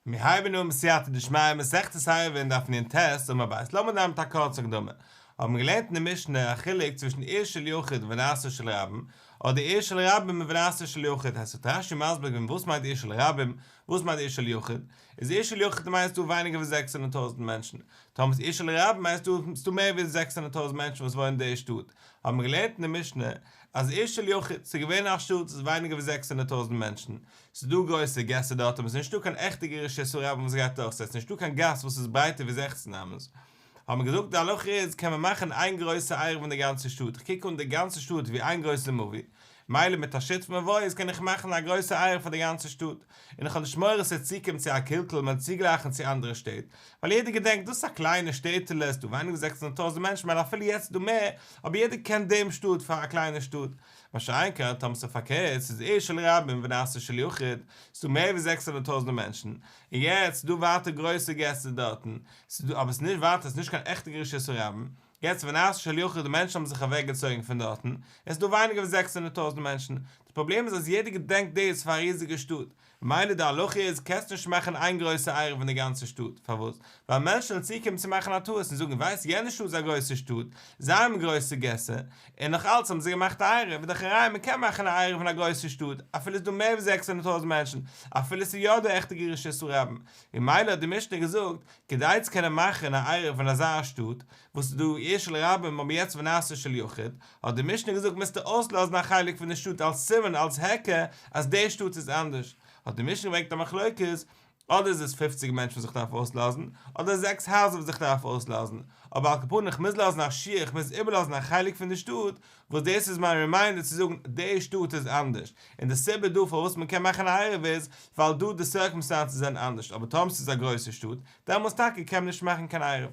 מיר הייבן אן בסייעתא דשמיא מסכת עירובין דף נ"ט עמוד ב', לאמיר נעמען מיט א קורצע הקדמה. האבן מיר געלערנט אין די משנה א חילוק צווישן עיר של יחיד ונעשה של רבים, אדער עיר של רבים ונעשה של יחיד, הייסט האט רש"י מסביר געווען וואס מיינט עיר של רבים, וואס מיינט עיר של יחיד, איז עיר של יחיד מיינט ס'דא ווייניגער ווי 600 טויזנט מענטשן, טאמער איז עיר של רבים מיינט ס'דא מער ווי 600 טויזנט מענטשן וואס וואוינען אין די שטאט, האבן מיר געלערנט אין די משנה אז עיר של יחיד, ס'איז געווען א שטאט ס'איז ווייניגער ווי 600 טויזנט מענטשן, ס'איז דא גרויסע געסער דארט אבער ס'איז נישטא קיין עכטיגע רשות הרבים וואס גייט דורך, ס'הייסט נישטא קיין גאס וואס איז ברייטער ווי 16 אמות. האט מען געזאגט די הלכה איז קען מען מאכן איין גרויסע עירוב אין די גאנצע שטאט, איך קוק אן די גאנצע שטאט ווי איין גרויסע מבוי, מילא מיט א שיתוף מבואות קען איך מאכן א גרויסע עירוב פאר די גאנצע שטאט, און איך האב נישט מורא ס'וועט צוקומען צו א קלקול מען צוגלייכן צו אנדערע שטעט, ווייל יעדער געדענקט דאס איז א קליינע שטעטעלע ס'דא ווייניגער ווי 600 טויזנט מענטשן מילא אפילו יעצט איז דא מער, אבער יעדער קען דעם שטאט פאר א קליינע שטאט, מה שאין כן טאמער ס'איז פארקערט, ס'איז עיר של רבים ונעשה של יחיד, ס'דא מער ווי 600 טויזנט מענטשן, און יעצט ס'דא ווייטער גרויסע געסער דארטן, ס'דא אבער ס'איז נישט ווייטער ס'איז נישט קיין עכטיגע רשות הרבים, יעצט ונעשה של יחיד די מענטשן האבן זיך אוועק געצויגן פון דארטן, און ס'דא ווייניגער ווי 600 טויזנט מענטשן, די פראבלעם איז אז יעדער געדענקט דאס פאר א ריזיגע שטאט, ממילא די הלכה איז קענסט נישט מאכן איין גרויסע עירוב אין די גאנצע שטאט, פארוואס? ווייל מענטשן וועלן צוקומען צו מאכן א טעות און זאגן ווייסט יענע שטאט איז א גרויסע שטאט, זיי האבן גרויסע געסער, און נאך אלץ האבן זיי געמאכט א עירוב, איז דאך א ראיה מען קען מאכן א עירוב אין א גרויסע שטאט, אפילו איז דא מער ווי 600 טויזנט מענטשן, אפילו ס'איז יא דא עכטיגע רשות הרבים, ממילא האט די משנה געזאגט, כדי צו קענען מאכן א עירוב אין אזא שטאט, וואס איז דא עיר של רבים אבער יעצט ונעשה של יחיד, האט די משנה געזאגט מוזטו אויסלאזן א חלק פון די שטאט אלס סימן אלס היכר אז די שטאט איז אנדערש, האט די משנה געברענגט א מחלוקת, אדער איז עס 50 מענטשן וואס איך דארף אויסלאזן, אדער זעקס הייזער וואס איך דארף אויסלאזן, אבער על כל פנים איך מוז לאזן א שיעור איך מוז איבערלאזן א חלק פון די שטאט, וואס דאס איז מיין reminder צו זאגן די שטאט איז אנדערש, און די סיבה דא פארוואס מען קען מאכן א עירוב איז ווייל דא די circumstances זענען אנדערש, אבער טאמער ס'איז א גרויסע שטאט, דעמאלס טאקע קען מען נישט מאכן קיין עירוב.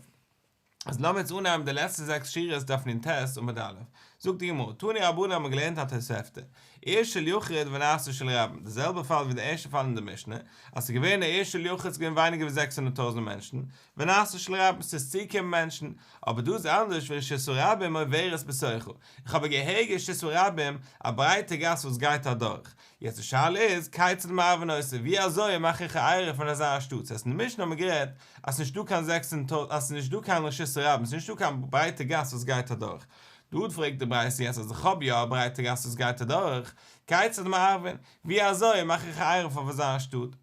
אז לאמיר יעצט אנהייבן די לעצטע זעקס שורות דף נ"ט עמוד א'. זאגט די גמרא, תנו רבנן האבן געלערנט א תוספתא, עיר של יחיד ונעשה של רבים, די זעלבע פאל ווי די ערשטע פאל אין די משנה, אז ס'איז געווען א עיר של יחיד ס'איז געווען ווייניגער ווי 600 טויזנט מענטשן, ונעשה של רבים ס'איז צוגעקומען מענטשן, אבער דא איז אנדערש ורשות הרבים עוברת בתוכה, איך האב א געהעריגע רשות הרבים, א ברייטע גאס וואס גייט אדורך, יעצט די שאלה איז, כיצד מערבין אותה, ווי אזוי מאך איך א עירוב פון אזא שטאט, ס'הייסט אין די משנה האבן מיר גערעדט אז ס'נישט דא קיין זעקס און טויזנט, אז ס'נישט דא קיין רשות הרבים, ס'נישט דא קיין ברייטע גאס וואס גייט אדורך. דא פרעגט די ברייתא יעצט אז איך האב יא א ברייטע גאס וואס גייט אדורך, כיצד מערבין, ווי אזוי מאך איך א עירוב אויף אזא שטאט?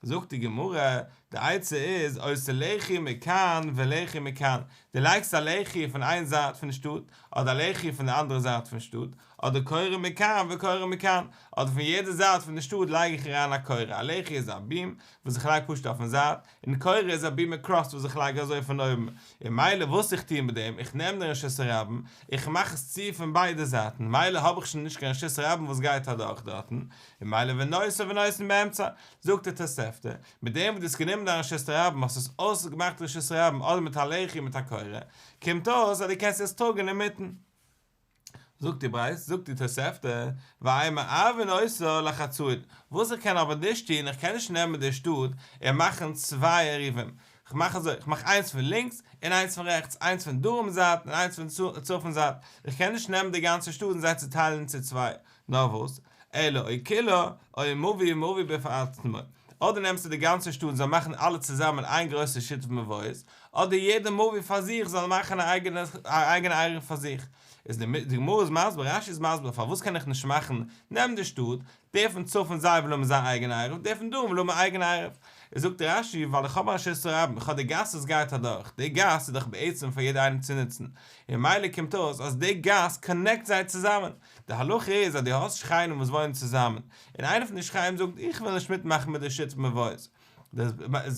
זאגט די גמרא, די עצה איז, עושה לחי מכאן ולחי מכאן, דו לייגסט א לחי פון איין זייט פון שטאט, אדער א לחי פון די אנדערע זייט פון שטאט, אדער קורה מכאן וקורה מכאן, אדער פון יעדע זייט פון די שטאט לייג איך אריין א קורה, א לחי איז א beam וואס איך לייג פשוט אויפן זייט, און קורה איז א beam across וואס איך לייג אזוי פון אויבן, און מילא וואס איך טוה מיט דעם, איך נעם די רשות הרבים, איך מאך עס צו פון ביידע זייטן, מילא האב איך שוין נישט קיין רשות הרבים וואס גייט אדורך דארטן, און מילא ונושא ונותן באמצע, זאגט די תוספתא, מיט דעם וואס דו האסט גענומען דיין רשות הרבים האסט עס אויסגעמאכט רשות הרבים אדער מיט א לחי מיט א קורה, קומט אויס אז דו קענסט עס טראגן אינמיטן. זאגט די ברייתא, זאגט די תוספתא, ואין מערבין אותה לחצאין, וואס איך קען אבער נישט טון, איך קען נישט נעמען די שטאט און מאכן צוויי עירובים, איך מאך אזוי, איך מאך איינס פון לינקס און איינס פון רעכטס, איינס פון דרום זייט און איינס פון צפון זייט, איך קען נישט נעמען די גאנצע שטאט און זיי צוטיילן צו צוויי, נאר וואס, אלא או כולה, או מבוי ומבוי בפני עצמו, אדער נעמסטו די גאנצע שטאט און זיי מאכן אלע צוזאמען איין גרויסע שיתוף מבואות, אדער יעדע מבוי פאר זיך זאל מאכן א אייגענע עירוב פאר זיך. איז די גמרא איז מסביר, רש"י איז מסביר פארוואס קען איך נישט מאכן, נעם די שטאט, דער פון צפון זייט וויל האבן זיין אייגענע עירוב, דער פון דרום וויל האבן א אייגענע עירוב. איז זאגט רש"י, ווייל איך האב א רשות הרבים, איך האב די גאס וואס גייט אדורך, די גאס איז דאך בעצם פאר יעדער איינעם צו נוצן, און ממילא קומט אויס אז די גאס connect זיי צוזאמען, די הלכה איז אז דו האסט שכנים וואס וואוינען צוזאמען, און איינער פון די שכנים זאגט איך וויל נישט מיטמאכן מיט די שיתוף מבואות. די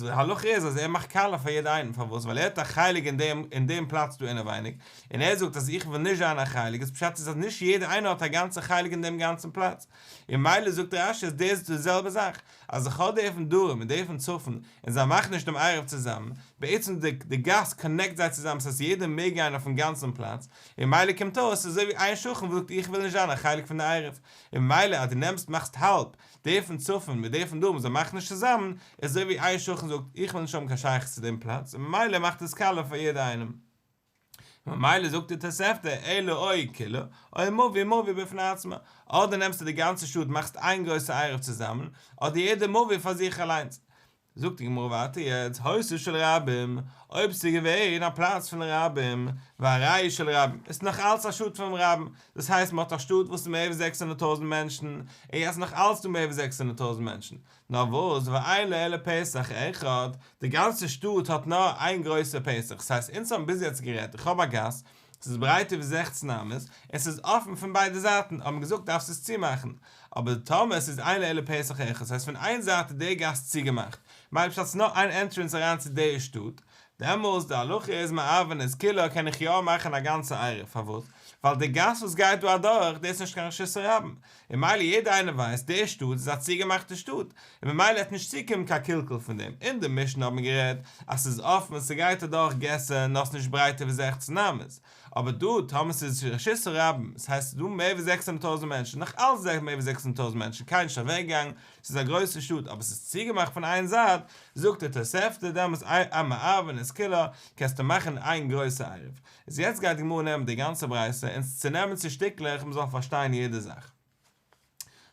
הלכה איז אז ער מאכט קאלע פאר יעדע איינעם, פארוואס? ווייל ער האט א חלק אין דעם אין דעם פלאץ דא אינעווייניג, און ער זאגט אז איך וויל נישט זיין א חלק, איז פשט איז אז נישט יעדער איינער האט א גאנצע חלק אין דעם גאנצן פלאץ. און מילא זאגט רש"י אז דאס איז די זעלבע זאך, אז איך האב דער פון דרום און דער פון צפון, און זיי מאכן נישט דעם עירוב צוזאמען, בעצם די די גאס connect זיי צוזאמען ס'הייסט יעדער מעג גיין אויפן גאנצן פלאץ, און מילא קומט אויס ס'איז אזוי ווי איין שכן וואס זאגט איך וויל נישט זיין א חלק פון די עירוב, און מילא אז דו נעמסט מאכסט האלב, דער פון צפון מיט דער פון דרום זיי מאכן נישט צוזאמען, איז אזוי ווי איין שכן זאגט איך וויל נישט האבן קיין שייכות צו דעם פלאץ, און ממילא מאכט עס קאלע פאר יעדער איינעם. ממילא זאגט די תוספתא אלא או כולה או מבוי ומבוי בפני עצמה, אדער נעמסטו די גאנצע שטאט מאכסט איין גרויסע עירוב צוזאמען, אדער יעדע מבוי פאר זיך אליינס. זאגט די גמרא ווייטער יעצט, היתה של רבים, אויב ס'איז געווען א פלאץ פון רבים, והרי היא של רבים, איז נאך אלץ א שטאט פון רבים, דאס הייסט מ'האט א שטאט וואס איז מער ווי 600,000 מענטשן, און יעצט נאך אלץ דא מער ווי 600,000 מענטשן, נאר וואס, ואין לה אלא פתח אחד, די גאנצע שטאט האט נאר איין גרויסע פתח, ס'הייסט אונז האבן ביז יעצט גערעדט, איך האב א גאס, ס'איז ברייטער ווי 16 אמות, און ס'איז אפן פון ביידע זייטן, האט מען געזאגט דארפסט עס צומאכן, אבער טאמער ס'איז אין לה אלא פתח אחד, ס'הייסט פון איין זייט איז די גאס צוגעמאכט, מיינט פשט ס'איז נאר איין entrance אריין צו די שטאט, דעמאלס די הלכה איז מערבין את כולה קען איך יא מאכן א גאנצע עירוב, פארוואס? ווייל די גאס וואס גייט דא אדורך דאס איז נישט קיין רשות הרבים, און מילא יעדער איינער ווייסט די שטאט איז א צוגעמאכטע שטאט, און ממילא וועט נישט צוקומען קיין קלקול פון דעם, אין די משנה האט מען גערעדט אז ס'איז אפן און ס'גייט אדורך געסער נאר ס'נישט ברייטער ווי 16 אמות, אבער דא טאמער ס'איז רשות הרבים, ס'הייסט ס'איז דא מער ווי 600,000 מענטשן, נאך אלץ זענען מער ווי 600,000 מענטשן קיינער נישט אוועקגעגאנגען, ס'איז א גרויסע שטאט אבער ס'איז צוגעמאכט פון איין זייט, זאגט די תוספתא דעמאלטס מערבין את כולה, קענסטו מאכן איין גרויסע עירוב. איז יעצט גייט די גמרא נעמען די גאנצע ברייתא און עס צונעמען צו שטיקלעך מ'זאל פארשטיין יעדע זאך.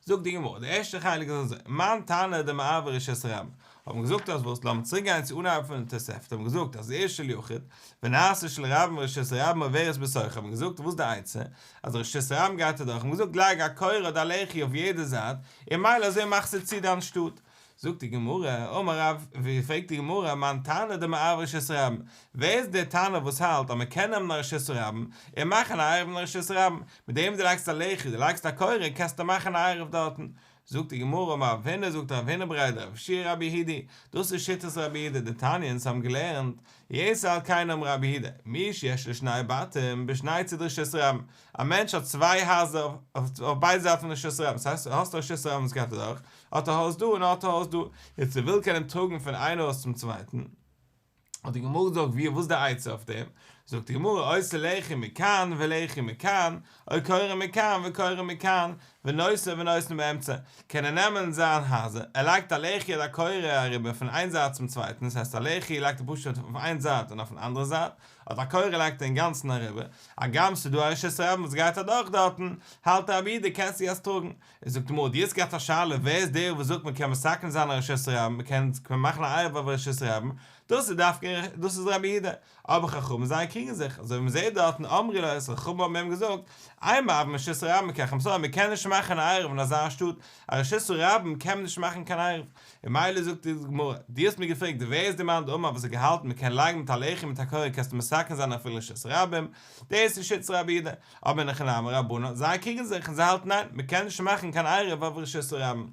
זאגט די גמרא, די ערשטע חלק איז אזוי, מאן תנא דמעבר רשות הרבים, האט מען געזאגט אז וואס, לאמיר צוריק גיין צו אנהייב פון די תוספתא, האט מען געזאגט אז עיר של יחיד, ונעשה של רבים רשות הרבים עוברת בתוכה, האט מען געזאגט וואס די עצה, אז רשות הרבים גייט אדורך, האט מען געזאגט לייג א קורה אדער א לחי אויף יעדע זייט, און מילא אזוי מאכסטו צו דיין שטאט. זאגט די גמרא, אמר רב, ווי פרעגט די גמרא, מאן תנא דמעבר רשות הרבים, ווער איז דער תנא וואס האלט אז מען קען נעמען א רשות הרבים און מאכן א עירוב אין רשות הרבים, מיט דעם וואס דו לייגסט א לחי, דו לייגסט א קורה, קענסטו מאכן א עירוב דארטן. זאגט די גמרא, אמר רב הונא, זאגט רב הונא בריה דרב יהושע רבי יהודה, דאס איז שיטת רבי יהודה, דתניא, אונז האבן געלערנט, יתר על כן אמר רבי יהודה, מי שיש לו שני בתים בשני צידי רשות הרבים, א מענטש האט צוויי הייזער אויף ביידע זייטן פון רשות הרבים, ס'הייסט האסט א רשות הרבים וואס גייט אדורך, האט א הויז דא און האט א הויז דא, יעצט ער וויל קענען טראגן פון איין הויז צום צווייטן, האט די גמרא געזאגט ווי וואס די עצה אויף דעם, זאגט די גמרא עושה לחי מכאן ולחי מכאן, או קורה מכאן וקורה מכאן, ונושא ונותן באמצע, קען ער נעמען זיין הייזער, ער לייגט א לחי אדער א קורה אריבער פון איין זייט צום צווייטן, ס'הייסט א לחי לייגט ער פשוט אויף איין זייט און אויפן אנדערע זייט, אדער א קורה לייגט ער אינגאנצן אריבער, הגם ס'איז דא א רשות הרבים וואס גייט אדורך דארטן, האלט רבי יהודה קענסטו יעצט טראגן. איז זאגט די גמרא, דו האסט געהאט א שאלה ווער איז דער וואס זאגט מען קען מתקן זיין א רשות הרבים, מען קען מאכן א עירוב אויף רשות הרבים, דאס איז דווקא דאס איז רבי יהודה, אבער חכמים זיי קריגן זיך, אזוי ווי מען זעט דארטן אמרו לו, אז חכמים האבן אים געזאגט, אין מערבין רשות הרבים בכך, I'm sorry, מען קען נישט מאכן א עירוב אין אזא שטאט, א רשות הרבים קען מען נישט מאכן קיין עירוב, און מילא זאגט די גמרא, דו האסט מיר געפרעגט ווער איז די מאן דאמר וואס האט געהאלטן מען קען לייגן מיט א לחי מיט א קורה קענסטו מתקן זיין אפילו רשות הרבים, דאס איז שיטת רבי יהודה, אבער אין הכי נמי רבנן, זיי קריגן זיך און זיי האלטן ניין, מען קען נישט מאכן קיין עירוב אויף רשות הרבים.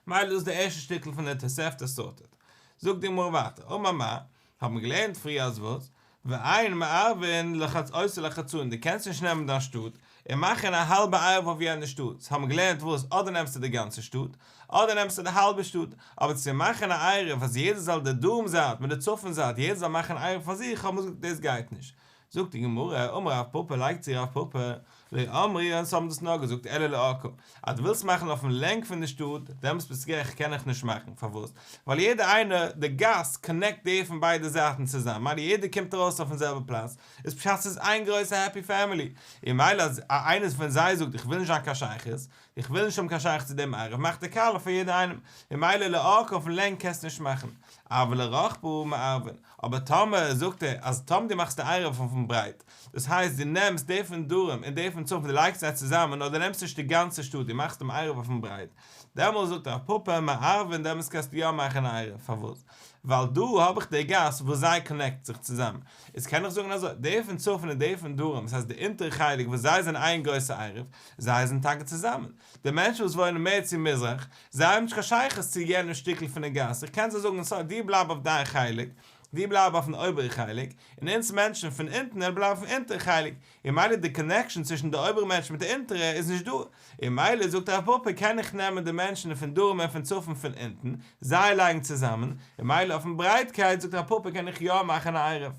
מילא דאס איז די ערשטע שטיקל פון די תוספתא sorted. זאגט די גמרא ווייטער, אמר מר, האט מען געלערנט פריער אז וואס? ואין מערבין אותו לחצאין, דו קענסט נישט נעמען דיין שטאט און מאכן א האלבע עירוב אויף יענע שטאט, סאו האט מען געלערנט וואס? אדער נעמסטו די גאנצע שטאט, אדער נעמסטו די האלבע שטאט, אבער צו מאכן א עירוב אז יעדער זאל די דרום זייט מיט די צפון זייט יעדער זאל מאכן עירוב פאר זיך, האט מען געזאגט דאס גייט נישט. זאגט די גמרא, אמר רב פפא לייגט צו רב פפא, לא אמרו אונז האבן דאס נאר געזאגט אלא לארכה, אז דו ווילסט מאכן אויפן לענג פון די שטאט, דעמאלטס ביסט גערעכט קען איך נישט מאכן, פארוואס? ווייל יעדער איינער, די גאס connect די פון ביידע זייטן צוזאם, מילא יעדער קומט ארויס אויפן זעלבע פלאץ, איז פשט ס'איז איין גרויסע happy family, און מילא אז איינער פון זיי זאגט איך וויל נישט זיין קיין שייכות, איך וויל נישט האבן קיין שייכות צו דעם עירוב, מאכט ער קאלע פאר יעדער איינעם, און מילא לארכה אויפן לענג קענסטו נישט מאכן, אבל לרחבה מערבין, אבער טאמער זאגט ער אז טאמער דו מאכסט די עירוב אויפן ברייט, דאס הייסט דו נעמסט די פון דרום און די פון צפון דו לייגסט זיי צוזאמען נאר דו נעמסט נישט די גאנצע שטאט דו מאכסט דעם עירוב אויפן ברייט, דעמאלס זאגט רב פפא מערבין דעמאלס קענסטו יא מאכן א עירוב, פארוואס? ווייל דא האב איך די גאס וואס זיי connect זיך צוזאמען, איז קען איך זאגן אזוי, די פון צפון און די פון דרום, דאס הייסט די אונטערע חלק וואס זיי זענען איין גרויסע עירוב, זיי זענען טאקע צוזאמען. די מענטשן וואס וואוינען מער צו מזרח, זיי האבן נישט קיין שייכות צו יענעם שטיקל פון די גאס, איך קען זיי זאגן so דו בלייב אויף דיין חלק, דו בלייב אויפן אויבערע חלק, און אונז מענטשן פון אונטן וועלן בלייבן אויפן אונטערע חלק, און מילא די connection צווישן די אויבערע מענטשן מיט די אונטערע איז נישט דא, און מילא זאגט רב פפא קען איך נעמען די מענטשן פון דרום און פון צפון פון אונטן, זיי לייגן צוזאמען, און מילא אויפן ברייטקייט זאגט רב פפא קען איך יא מאכן א עירוב.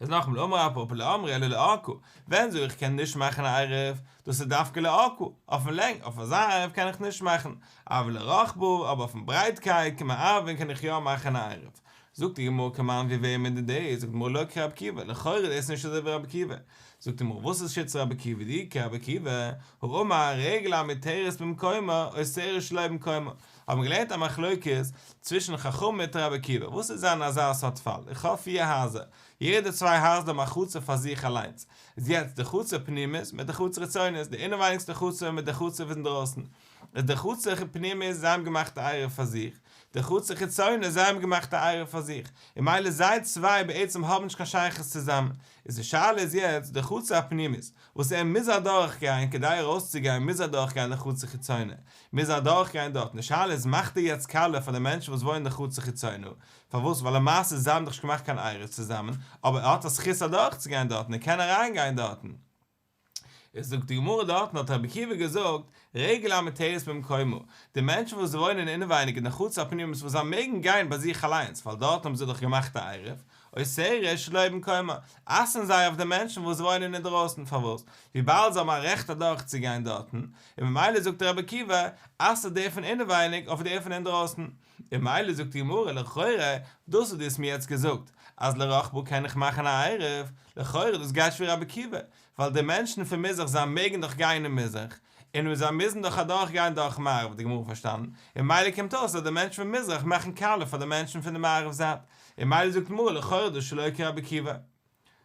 איז נאכאמאל אמר רב פפא לא אמרו אלא לארכה, ווען זאג איך קען נישט מאכן א עירוב, דאס איז דווקא לארכה, אויפן לענג, אויף אזא עירוב קען איך נישט מאכן, אבל לרחבה, אבער אויפן ברייטקייט מערבין קען איך יא מאכן א עירוב. זאגט די גמרא כמאן ווי וועמען איז דאס? זאגט די גמרא לא כרבי עקיבא, לכאורה איז דאס נישט אזוי ווי רבי עקיבא. זאגט די גמרא וואס איז שיטת רבי עקיבא דאי כרבי עקיבא, האמר רגל המותרת במקומה אוסרת שלא במקומה, האבן מיר געלערנט א מחלוקת צווישן חכמים מיט רבי עקיבא, וואס איז אין אזא סארט פאל, איך האב פיר הייזער, יעדע צוויי הייזער האבן א חצר פאר זיך אליינס, איז יעצט די חצר פנימית מיט די חצר חיצונית, די אינעווייניגסטע חצר מיט די חצר פון דרויסן, איז די חצר פנימית זיי האבן געמאכט א עירוב פאר זיך, די חצר חיצונית זיי האבן געמאכט א עירוב פאר זיך, און מילא זיי צוויי בעצם האבן נישט קיין שייכות צוזאמען, איז די שאלה איז יעצט די חצר הפנימית וואס ער מוז אדורך גיין כדי ארויס צו גיין מוז ער אדורך גיין די חצר חיצונה, מוז ער אדורך גיין דארטן, די שאלה איז מאכט ער יעצט קאליע פאר די מענטשן וואס וואוינען די חצר חיצונה, פארוואס ווייל למעשה זיי האבן דאך נישט געמאכט קיין עירוב צוזאמען, אבער ער האט א זכות אדורך צו גיין דארטן ער קען אריין גיין דארטן. איז זאגט די גמרא דארטן האט רבי עקיבא געזאגט, רגל המותרת במקומה, די מענטשן וואס וואוינען אינעווייניג אין די חצר הפנימית וואס זיי מעגן גיין ביי זיך אליינס ווייל דארטן האבן זיי דאך געמאכט א עירוב, אוסרת שלא במקומה, אסר'ן זיי אויף די מענטשן וואס וואוינען אינדרויסן, פארוואס? וויבאלד זיי האבן א רעכט אדורך צו גיין דארטן, און ממילא זאגט רבי עקיבא, אסר'ט דער פון אינעווייניג אויף דער פון אינדרויסן. און מילא זאגט די גמרא לכאורה דאס וואס דו האסט מיר יעצט געזאגט אז לרחבה קען איך מאכן א עירוב, לכאורה דאס גייט שווער רבי עקיבא, ווייל די מענטשן פון מזרח זיי מעגן דאך גיין אין מזרח, און זיי מוזן דאך אדורך גיין דורך מערב האט די גמרא פארשטאנען, און מילא קומט אויס אז די מענטשן פון מזרח מאכן קאליע פאר די מענטשן פון די מערב זייט, און מילא זאגט די גמרא לכאורה דאס שלא כרבי עקיבא.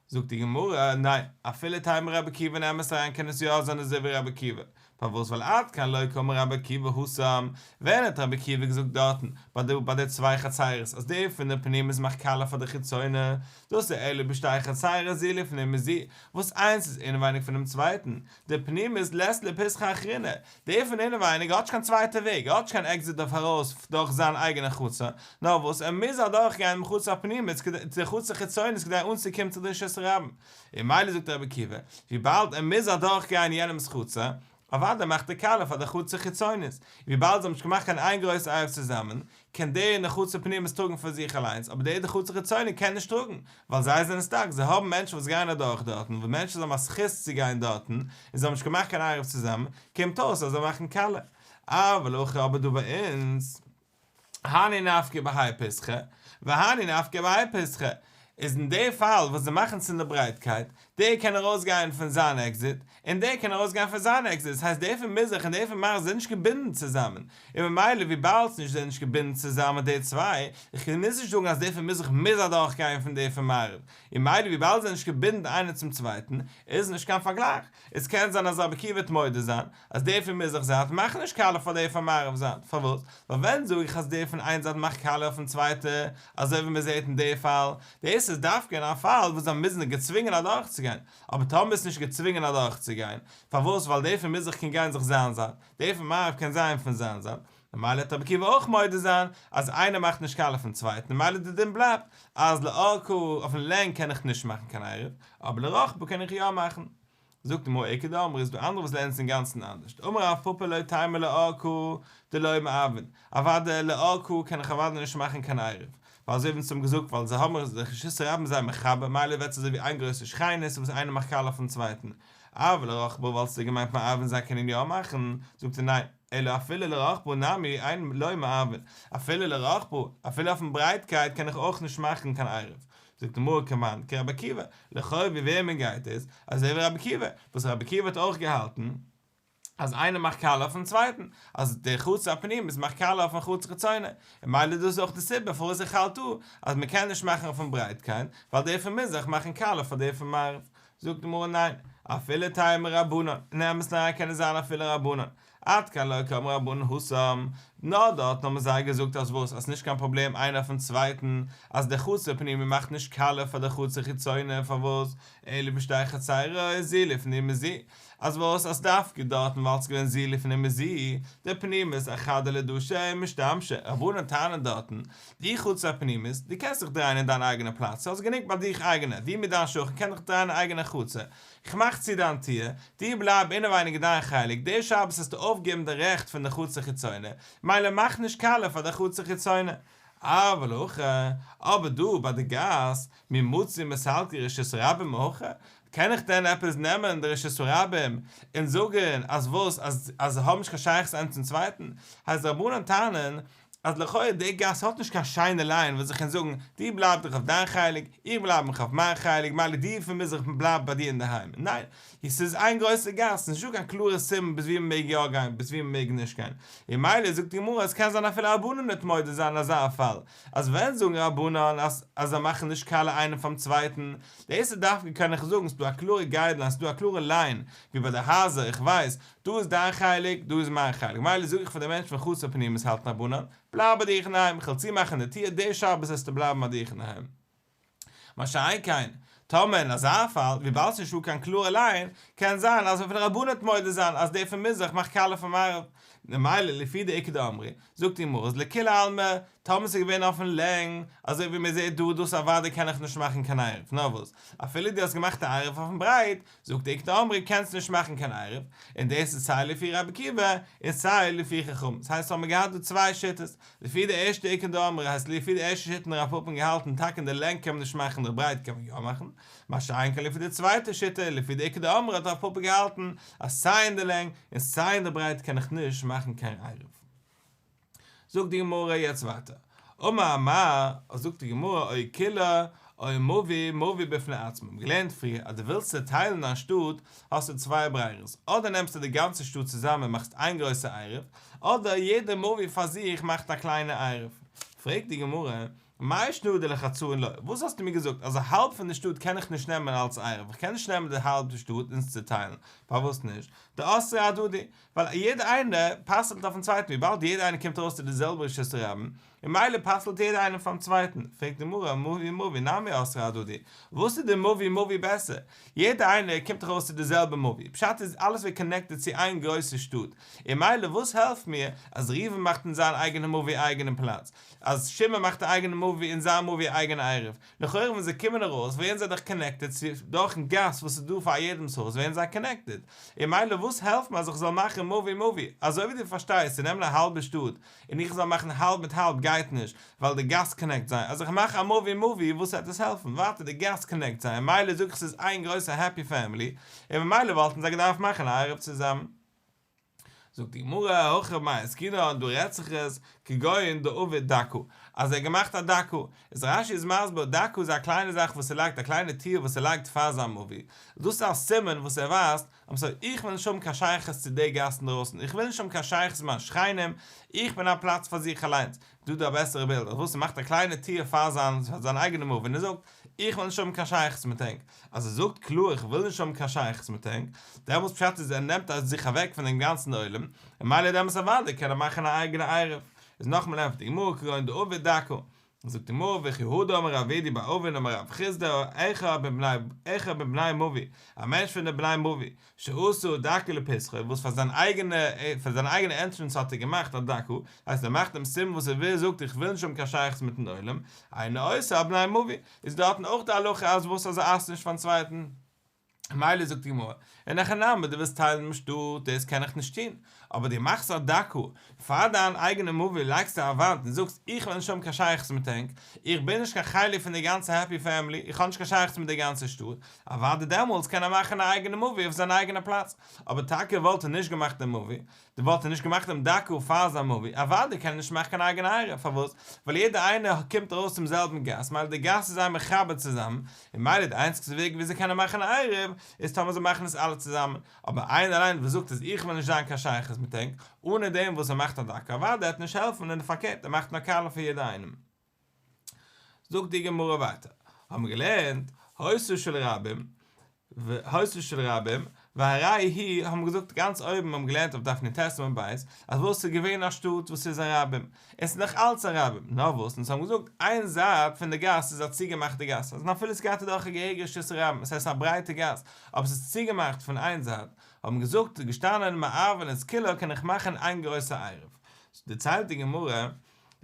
זאגט די גמרא, ניין, אפילו תימא רבי עקיבא אין אמת אריין קען עס יא זיין אזוי ווי רבי עקיבא, פארוואס ווייל עד כאן לא קאמר רבי עקיבא התם, ווען האט רבי עקיבא געזאגט דארטן ביי די ביי די צוויי חצירות אז די פון די פנימית מאכט קאליע פאר די חיצונה, דאס איז אלא בשתי חצירות זו לפנים מזו, וואס איינס איז אינעווייניג פונעם צווייטן, דפנימית לית לה פיתחא אחרינא, דער פון אינעווייניג האט נישט קיין צווייטע וועג, ער האט נישט קיין exit אויף ארויס דורך זיין אייגענע חצר, נאר וואס ער מוז אדורך גיין דעם חצר הפנימית כדי די חצר חיצונית כדי אנצוקומען צו די רשות הרבים. און מילא זאגט רבי עקיבא, וויבאלד ער מוז אדורך גיין יענעמ'ס חצר, אוודאי מאכט ער קאליע פאר די חצר חיצונית, וויבאלד זיי האבן נישט געמאכט קיין איין גרויסע עירוב צוזאמען, קען דער אין די חצר פנימית טראגן פאר זיך אליינס, אבער דער אין די חצר חיצונית קען נישט טראגן, ווייל זיי זענען stuck, זיי האבן מענטשן וואס גייען אדורך דארטן, וואס מענטשן האבן א זכות צו גיין דארטן, און זיי האבן נישט געמאכט קיין עירוב צוזאמען, קומט אויס אז זיי מאכן קאליע. אבל הכא אבער דא ביי אונז, הני נפקי בהאי פיתחא, והני נפקי בהאי פיתחא, איז אין די פאל וואס זיי מאכן צו די ברייטקייט, דער קען ארויסגיין פון זיין exit, און דער קען ארויסגיין פון זיין exit, דאס הייסט דער פון מזרח און דער פון מערב זענען נישט געבינדן צוזאמען, און ממילא וויבאלד ס'נישט זענען נישט געבינדן צוזאמען די צוויי, איך מוז נישט זאגן אז דער פון מזרח מוז אדורכגיין פון דער פון מערב, און ממילא וויבאלד זיי זענען נישט געבינדן איינער צום צווייטן, איז נישט קיין פארגלייך. עס קען זיין אז רבי עקיבא וועט מודה זיין אז דער פון מזרח זייט מאכט נישט קאליע פאר דער פון מערב זייט, פארוואס? ווייל ווען זאג איך אז דער פון איין זייט מאכט קאליע אויפן צווייטע, אזוי ווי מען זעט אין די פאל, דאס איז דווקא אין א פאל וואס זיי מוזן געצווינגען אדורכצוגיין, אבער טאמער איז נישט געצווינגען אדורכצוגיין, פארוואס? ווייל דער פון מזרח קען גיין זיך זיין זייט, דער פון מערב קען זיין פון זיין זייט, ממילא וועט רבי עקיבא אויך מודה זיין אז איינער מאכט נישט קאליע פון צווייטן, ממילא די דין בלייבט אז לארכה אויפן לענג קען איך נישט מאכן קיין עירוב, אבער לרחבה קען איך יא מאכן. זאגט די גמרא איכא דאמרי איז דא אנדערע וואס לערנען עס אינגאנצן אנדערש, דאמר רב פפא לא תימא לארכה דלא מערבין, אוודאי לארכה קען איך אוודאי נישט מאכן קיין עירוב, ווייל אזוי ווי אונז האבן געזאגט ווייל זיי האבן זיך רשות הרבים זיי מחבר מילא ווערט עס אזוי ווי איין גרויסע שכינות וואס איינער מאכט קאליע אויפן צווייטן, אבל לרחבה וואלסטו געמיינט מערבין זיי קענען יא מאכן, זאגט ער ניין, אלא אפילו לרחבה נמי אין לא מערבין, אפילו לרחבה, אפילו אויפן ברייטקייט קען איך אויך נישט מאכן קיין עירוב, זאגט די גמרא כמאן כרבי עקיבא, לכאו' ווי וועמען גייט עס, אזוי ווי רבי עקיבא, וואס רבי עקיבא האט אויך געהאלטן אז איינער מאכט קאליע אויפן צווייטן, אז דער חצר הפנימית מאכט קאליע אויפן חצר חיצונה, און מילא דאס איז אויך די סיבה פארוואס איך האלט דא אז מען קען נישט מאכן אויפן ברייטקייט, ווייל דער פון מזרח מאכן קאליע פאר דער פון מערב. זאגט די גמרא ניין, אפילו תימא רבנן, אין אמת'ן אריין קען עס זיין אפילו רבנן, עד כאן לא קאמרי רבנן התם, נאר דארטן האבן זיי געזאגט אז וואס, אז ס'נישט קיין פראבלעם איינער אויפן צווייטן, אז דער חצר פנימי מאכט נישט קאליע פאר דער חצר חיצונה, פארוואס, אלא בשתי חצרות זו לפנים מזו, אז וואס, אז דווקא דארטן ווייל ס'איז געווען זו לפנים מזו, דפנימית אחדא לדשא משתמשא, רבנן טענה'ן דארטן, די חצר הפנימית, דו קענסט זיך דרייען אין דיין אייגענע פלאץ, ס'איז גענוג ביי דיך אייגענע, דו מיט דיין שכן קען דיך דרייען אין אייגענע חצר, איך מאך צו דיין טיר, דו בלייב אינעווייניג אין דיין חלק, די שבת האסטו אויפגעגעבן די רעכט פון די חצר חיצונה, מילא מאך נישט קאליע פאר די חצר חיצונה. אבל הכא, אבער דא ביי די גאס, מי מצו מסלקי רשות הרבים מהכא, קען איך דען עפעס נעמען די רשות הרבים און זאגן אז וואס, אז אז זיי האבן נישט קיין שייכות איינס צום צווייטן, הייסט די רבנן טענה'ן. אז לכאורה די גאס האט נישט קיין שיינע ליין וואס איך קען זאגן, דו בלייב דיך אויף דיין חלק, איך בלייב מיך אויף מיין חלק, מילא דו פון מזרח בלייב ביי דיר אינדערהיים. ניין, ס'איז איין גרויסע גאס, ס'איז נישטא קיין קלארע סימן ביז ווי מ'מעג יא גיין, ביז ווי מ'מעג נישט גיין. און מילא זאגט די גמרא אז קען זיין אפילו רבנן וועט מודה זיין אין אזא פאל, אז ווען זאגן רבנן אז אז זיי מאכן נישט קאליע איינעם פאר'ן צווייטן, דאס איז דווקא קען איך זאגן ס'דא א קלארע guideline ס'דא א קלארע line, ווי ביי די הייזער, איך ווייס, דא איז דיין חלק, דא איז מיין חלק, מילא זאג איך פאר די מענטש פון חצר פנימית האלטן רבנן, בלייב ביי דיך אינדערהיים, איך וועל צומאכן די טיר, די שבת וועסטו בלייבן ביי דיך אינדערהיים. מה שאין כן, טאמער אין אזא פאל, וויבאלד ס'נישטא קיין קלארע line, קען זיין אז אפילו רבנן וועט מודה זיין אז דער פון מזרח מאכט קאליע פון מערב. ממילא לפי די איכא דאמרי, זאגט די גמרא אז לכולי עלמא, טאמער ס'איז געווען אויפן לענג, אזוי ווי מ'זעט דא, דאס אוודאי קען איך נישט מאכן קיין עירוב, נאר וואס, אפילו דו האסט געמאכט א עירוב אויפן ברייט, זאגט די איכא דאמרי קענסט נישט מאכן קיין עירוב, און דאס איז סיי לפי רבי עקיבא און סיי לפי חכמים, ס'הייסט האבן מיר געהאט דא צוויי שיטות, לפי די ערשטע איכא דאמרי הייסט לפי די ערשטע שיטה האט רב פפא געהאלטן טאקע אין די לענג קען מען נישט מאכן די ברייט קען מען יא מאכן, מה שאין כן לפי די צווייטע שיטה לפי די איכא דאמרי האט רב פפא געהאלטן אז סיי אין די לענג און סיי אין די ברייט קען איך נישט מאכן קיין עירוב. זאגט די גמרא יעצט ווייטער, אמר מר, זאגט די גמרא או כולה או מבוי מבוי בפני עצמו, מ'האט געלערנט פריער אז דו ווילסט צעטיילן דיין שטאט האסטו צוויי ברירות, אדער נעמסטו די גאנצע שטאט צוזאמען און מאכסט איין גרויסע עירוב, אדער יעדע מבוי פאר זיך מאכט א קליינע עירוב. פרעגט די גמרא, מאי שנא דלחצאין לא, וואס האסטו מיר געזאגט אז א האלב פון די שטאט קען איך נישט נעמען אלס עירוב, איך קען נישט נעמען די האלב שטאט און עס צעטיילן, פארוואס נישט? דאסרי אהדדי, ווייל יעדער איינער פסל'ט אויפן צווייטן, וויבאלד יעדער איינער קומט ארויס צו די זעלבע רשות הרבים, ממילא פסל'ט יעדער איינער פארן צווייטן, פרעגט די גמרא, מבוי מבוי נמי אסרי אהדדי, וואס איז די מבוי מבוי בעסער? יעדער איינער קומט דאך ארויס צו די זעלבע מבוי, פשט איז אלעס ווערט connected צו איין גרויסע שטאט, און מילא וואס העלפט מיר אז ראובן מאכט אין זיין אייגענע מבוי א אייגענעם פלאץ, אז שמעון מאכט א אייגענע מבוי אין זיין מבוי א אייגענע עירוב, לכאורה ווען זיי קומען ארויס ווערן זיי דאך connected צו דורכן גאס וואס איז דא פאר יעדעמס הויז ווערן זיי connected, און מילא וואס העלפט מיר אז איך זאל מאכן מבוי מבוי, אזוי ווי דו פארשטייסט צו נעמען א האלבע שטאט און איך זאל מאכן האלב מיט האלב גייט נישט ווייל די גאס connect זיי, אז איך מאך א מבוי מבוי וואס וועט עס העלפן, ווייטער די גאס connect זיי און מילא זאג איך ס'איז איין גרויסע happy family און ממילא וואלטן זיי געדארפט מאכן א עירוב צוזאמען. זאגט די גמרא, הכא במאי עסקינן, דא רעדט זיך עס, כגון דעביד דקה, אז ער האט געמאכט א דקה, איז רש"י איז מסביר, דקה איז א קליינע זאך וואס ער לייגט, א קליינע טיר וואס ער לייגט פאר זיין מבוי, דאס איז א סימן וואס ער ווייזט, I'm sorry, איך וויל נישט האבן קיין שייכות צו די גאס אינדרויסן, איך וויל נישט האבן קיין שייכות צו מיין שכנים, איך בין א פלאץ פאר זיך אליינס, דא דא א בעסערע בילד, אז וואס ער מאכט א קליינע טיר פאר זיין פאר זיין אייגענע מבוי און ער זאגט, איך וויל נישט האבן קיין שייכות מיט ענק, אז ער זאגט קלאר איך וויל נישט האבן קיין שייכות מיט ענק, דעמאלטס פשט איז ער נעמט זיך אוועק פון דעם גאנצן עולם, און מילא דעמאלטס אוודאי קען ער מאכן א אייגענע עירוב. איז נאכאמאל ענטפערט די גמרא כגון דעביד דקה. זאגט די גמרא וכי הא דאמר רב אידי בר אבין אמר רב חסדא אחד מבני אחד מבני מבוי, א מענטש פון די בני מבוי, שעשה דקה לפתחו, וואס פאר זיין אייגענע פאר זיין אייגענע entrance האט ער געמאכט א דקה, הייסט ער מאכט דעם סימן וואס ער וויל זאגט איך וויל נישט האבן קיין שייכות מיטן עולם, אינו אוסר על בני מבוי, איז דארטן אויך די הלכה אז וואס אז ער אסר'ט נישט פארן צווייטן. מילא זאגט די גמרא, אין הכי נמי דו ווילסט טיילן דעם שטאט, דאס קען איך נישט טון, אבער דו מאכסט א דקה, פאר דיין אייגענע מבוי לייגסטו א וואנט און זאגסט איך וויל נישט האבן קיין שייכות מיט ענק, איך בין נישט קיין חלק פון די גאנצע happy family, איך האב נישט קיין שייכות מיט די גאנצע שטאט, אוודאי דעמאלטס קען ער מאכן א אייגענע מבוי אויף זיין אייגענע פלאץ, אבער טאקע וואלט ער נישט געמאכט דעם מבוי, די וואלט ער נישט געמאכט דעם דקה פאר זיין מבוי, אוודאי קען ער נישט מאכן קיין אייגענע עירוב, פארוואס? ווייל יעדער איינער קומט ארויס צום זעלבן גאס, מילא די גאס איז זיי מחבר צוזאמען, און מילא די איינציגסטע וועג ווי זיי קענען מאכן א עירוב, איז טאמער זיי מאכן עס אלע צוזאמען, אבער איינער אליין וואס זאגט אז איך וויל נישט זיין קיין שייכות מיט ענק, אנע דעם וואס ער מאכט א דקה, אוודאי וועט נישט העלפן און פארקערט ער מאכט נאר קאליע פאר יעדער איינעם. זאגט די גמרא ווייטער, האבן מיר געלערנט, היתה של רבים, היתה של רבים, והרי היא, האבן מיר געזאגט גאנץ אויבן האבן געלערנט אויף דף נ"ט עמוד ב', אז וואס איז געווען א שטאט וואס איז א רבים, עס איז נאך אלץ א רבים, נאר וואס, אונז האבן געזאגט, איין זייט פון די גאס איז א צוגעמאכטע גאס, אז אפילו עס גייט אדורך א געהעריגע רשות הרבים, עס הייסט א ברייטע גאס, אבער עס איז צוגעמאכט פון איין זייט, האבן געזאגט, איז געשטאנען מערבין את כולה קען איך מאכן איין גרויסע עירוב. דערציילט די גמרא,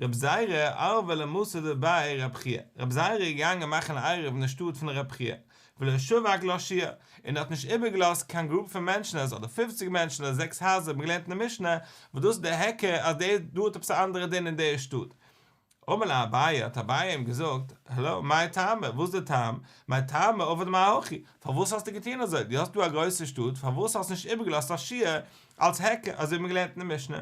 רב זירא ערבא למתא דבי רב חייא, רב זירא איז געגאנגען מאכן א עירוב אין די שטאט פון רב חייא, ולא שבק לה שיעור, און ער האט נישט איבערגעלאזט קיין group פון מענטשן אז אדער פופציג מענטשן אדער זעקס הייזער האט מען געלערנט אין די משנה, וואס דאס איז די היכר אז דער דא האט עפעס א אנדערע דין אין דער שטאט. אמר ליה אביי, האט אביי אים געזאגט, האלא, מאי טעמא, וואס איז די טעם, מאי טעמא עביד מר הכי, פארוואס האסטו געטון אזוי, דו האסט דא א גרויסע שטאט, פארוואס האסט נישט איבערגעלאזט א שיעור אלס היכר, אזוי האט מען געלערנט אין די משנה.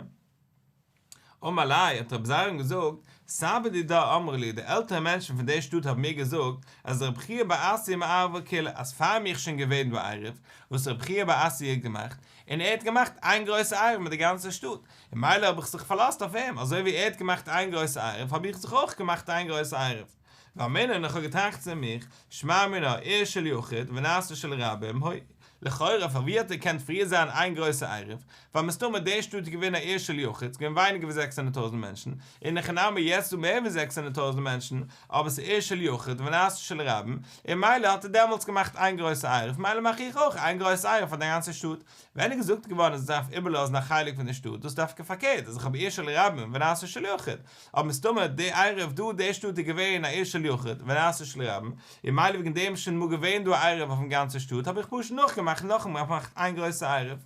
אמר ליה, האט רבי זירא אים געזאגט, סבי דידה אמרי לי, די עלטערע מענטשן פון די שטאט האבן מיר געזאגט, אז רבי חייא בר אסי מערבא כולה, אז פאר מיך שוין געווען דא עירוב, וואס רבי חייא בר אסי האט געמאכט, און ער האט געמאכט איין גרויסע עירוב מיט די גאנצע שטאט, און ממילא האב איך זיך פארלאזט אויף אים, אזוי ווי ער האט געמאכט איין גרויסע עירוב האב איך זיך אויך געמאכט איין גרויסע עירוב. ואמינא און איך האב געטראכט צו מיך, שמע מינה, עיר של יחיד ונעשה של רבים, הוי. לכאורה פאר ווי האט געקענט פריער זיין איין גרויסע עירוב, ווייל מסתמא די שטאט איז געווען א עיר של יחיד, ס'איז געווען ווייניגער ווי זעקס הונדערט טויזנט מענטשן, אין הכי נמי יעצט איז דא מער ווי זעקס הונדערט טויזנט מענטשן, אבער ס'איז עיר של יחיד ונעשה של רבים, און ממילא האט ער דעמאלטס געמאכט איין גרויסע עירוב, ממילא מאך איך אויך איין גרויסע עירוב פאר די גאנצע שטאט. ווען איז געזאגט געווארן אז מ'דארף איבערלאזן א חלק פון די שטאט, דאס איז דווקא פארקערט, אז איך האב עיר של רבים ונעשה של יחיד, אבער מסתמא די עירוב דא די שטאט איז געווען א עיר של יחיד ונעשה של רבים, און ממילא וועגן דעם איז שוין אמאל געווען דא א עירוב אויפן גאנצע שטאט האב איך פשוט נאכגעמאכט נאכאמאל געמאכט איין גרויסע עירוב.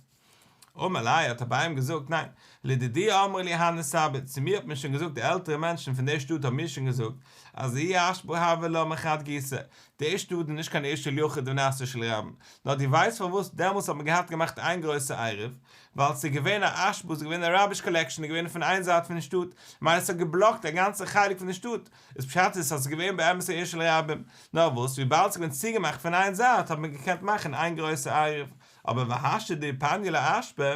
אמר ליה האט אביי אים געזאגט ניין, לדידי אמרי לי הני סבי, צו מיר האט מען שוין געזאגט די עלטערע מענטשן פון די שטאט האבן מיר שוין געזאגט אז ההיא אשפא הוה לה מחד גיסא, די שטאט איז נישט קיין עיר של יחיד ונעשה של רבים, נאר דו ווייסט פארוואס דעמאלטס האט מען געהאט געמאכט איין גרויסע עירוב, ווייל ס'איז געווען א אשפה, ס'איז געווען א rubbish collection איז געווען פון איין זייט פון די שטאט, ממילא ס'האט געבלאקט א גאנצע חלק פון די שטאט, איז פשט איז אז ס'איז געווען באמת א עיר של רבים, נאר וואס וויבאלד ס'איז געווען צוגעמאכט פון איין זייט האט מען געקענט מאכן איין גרויסע עירוב, אבער והשתא דאיפנייה לאשפה,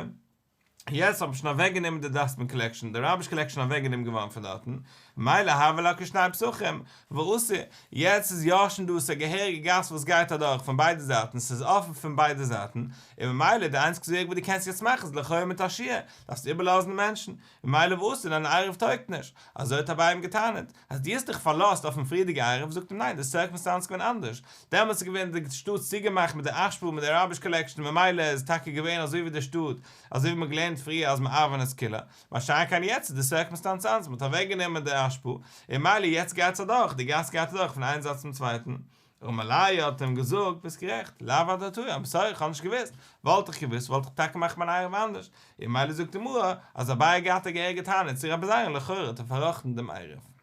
יעצט האט מען שוין אוועק גענומען די dustbin collection, די rubbish collection אוועק גענומען געווארן פון דארטן, מילא הוה לה כשני פתחים, ואסור, יעצט איז יא שוין דא ס'א געהעריגע גאס וואס גייט אדורך פון ביידע זייטן, ס'איז אפן פון ביידע זייטן, און ממילא די איינציגסטע וועג וואס דו קענסט יעצט מאכן איז לכאורה מיט א שיעור, דארפסט איבערלאזן די מענטשן, ממילא ואסור דיין עירוב טויגט נישט, אזוי האט אביי אים געטענה'ט, אז דו האסט דיך פארלאזט אויפן פריערדיגע עירוב, זאגט אים ניין די circumstance איז געווען אנדערש, דעמאלטס איז געווען די שטאט צוגעמאכט מיט די אשפה מיט די rubbish collection ממילא איז טאקע געווען אזוי ווי די שטאט, אזוי ווי מ'האט געלערנט פריער אז מערבין את כולה, מה שאין כן יעצט איז די circumstance אנדערש, מ'האט אוועקגענומען די אשפה, און מילא יעצט גייט עס אדורך, די גאס גייט אדורך פון איין זייט צום צווייטן. אמר ליה האט אים געזאגט, ביסט גערעכט, לאו אדעתאי, I'm sorry, איך האב נישט געוואוסט, וואלט איך געוואוסט וואלט איך טאקע געמאכט מיין עירוב אנדערש, און מילא זאגט די גמרא אז אביי האט געהאט א געהעריגע טענה צו רבי זירא לכאורה האט ער פארראכטן דעם עירוב.